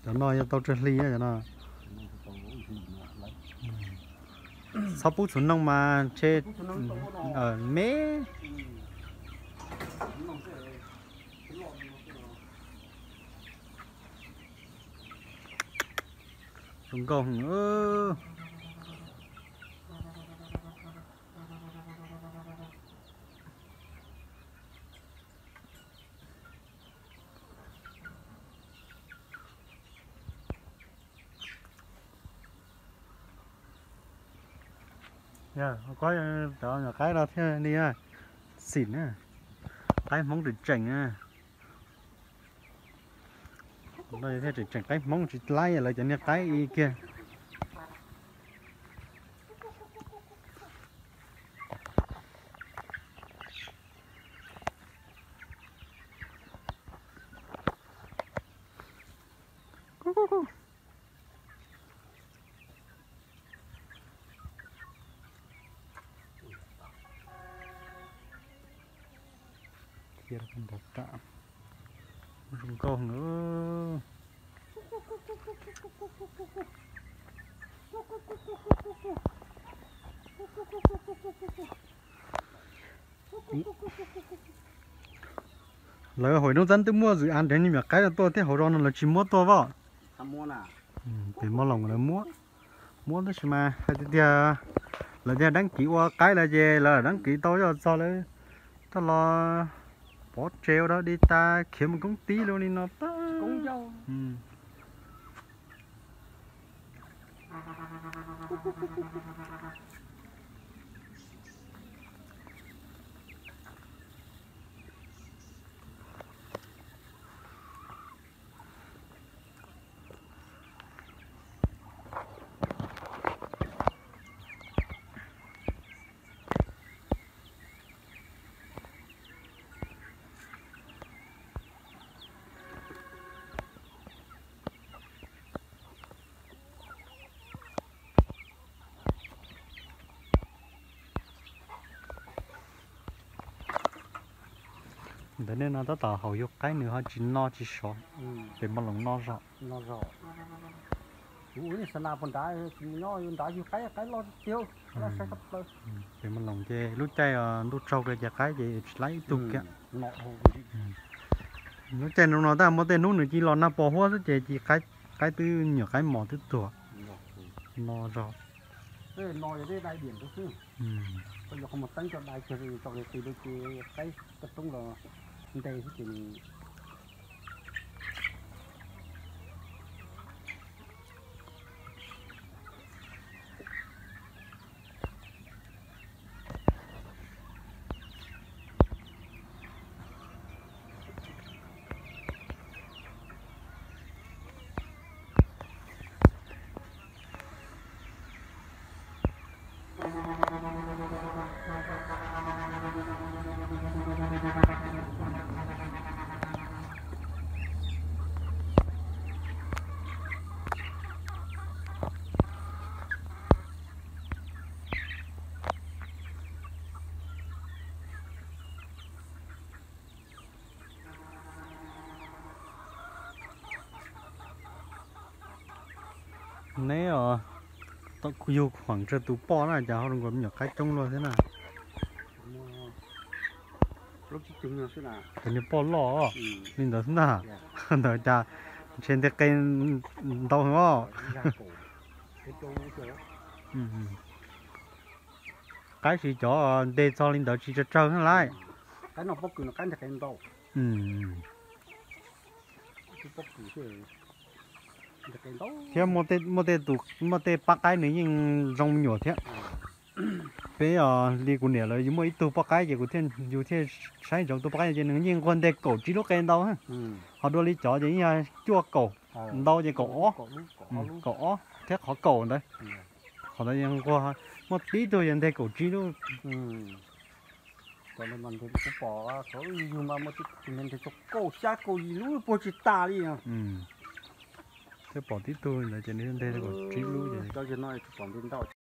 Cov no yog tau tsawg hli cov no. Txhob pub txhuv nooj mas ntshe me. Zoo nkauj heev. Kuv cov nyuam qaib no thiaj li xim na, qaib Hmoob tseem tseem na. Thiaj tseem tseem qaib Hmoob tsis laib lawv cov niag qaib i kiag. Zoo nkauj heev. Lawv hauv Nub Txab twb muaj zws av nrhiav me nyuam qaib no tuaj thiab, hauv zos no lawv tsis muab tuaj os. Pem Mos Loos lawv muab, muab tab sis mas hais tias tiag, lawv tias dab kiv ua qaib lawm ces lawv dab kiv tau yoj txog lawv coj los pov tseg ua dog dig tas khiav mus koob tib lub li no tag. Ntawm nej no tab tom haus yug qaib nws ho tsis no tsis sov. Pem Mos Loos no zog. Kuv ua niag xa nas puag nrad, nyob nrad yug qaib, qaib loj tiag, loj saib tshaj plaws. Pem Mos Loos ces lub caij ntuj tsaug ces qaib ces tsis laib ib tug kiag. Lub caij no no tab muaj tej hnub nws cia los nag pos huab xwb ces cia qaib twb nyuam qaib mos twb tuag. No zog. Neb os, yug khuam tsawg tus poj na cas ho zoo nkaus me nyuam qaib coob luaj thiab na. Cov niag poj loj li ntawd xwb na. Ntawd cas ntshe nte qe ntau heev os. Qaib tsis cov nte txog li ntawd tsis tsawg tsawg na lawm. Thiab muaj tej pab qaib nws yeej zoo me nyuam thiab. Peb os, li kuv niam lawv yus muaj ib tug poj qaib ces kuv thiaj, yus thiaj saib ntsoov tus poj qaib ces nws yeej nquag nte kaum tsib lub qe ntau. Ho dua li cov ces yeej yog cuaj kaum ntau ces kaum ob, kaum ob thiab qhov kaum ntawd. Qhov ntawd yeej nquag, muaj tib tug yog nte kaum tsib lub. Thiab pom tib tug ntawd ces nws nte kaum tsib lub ces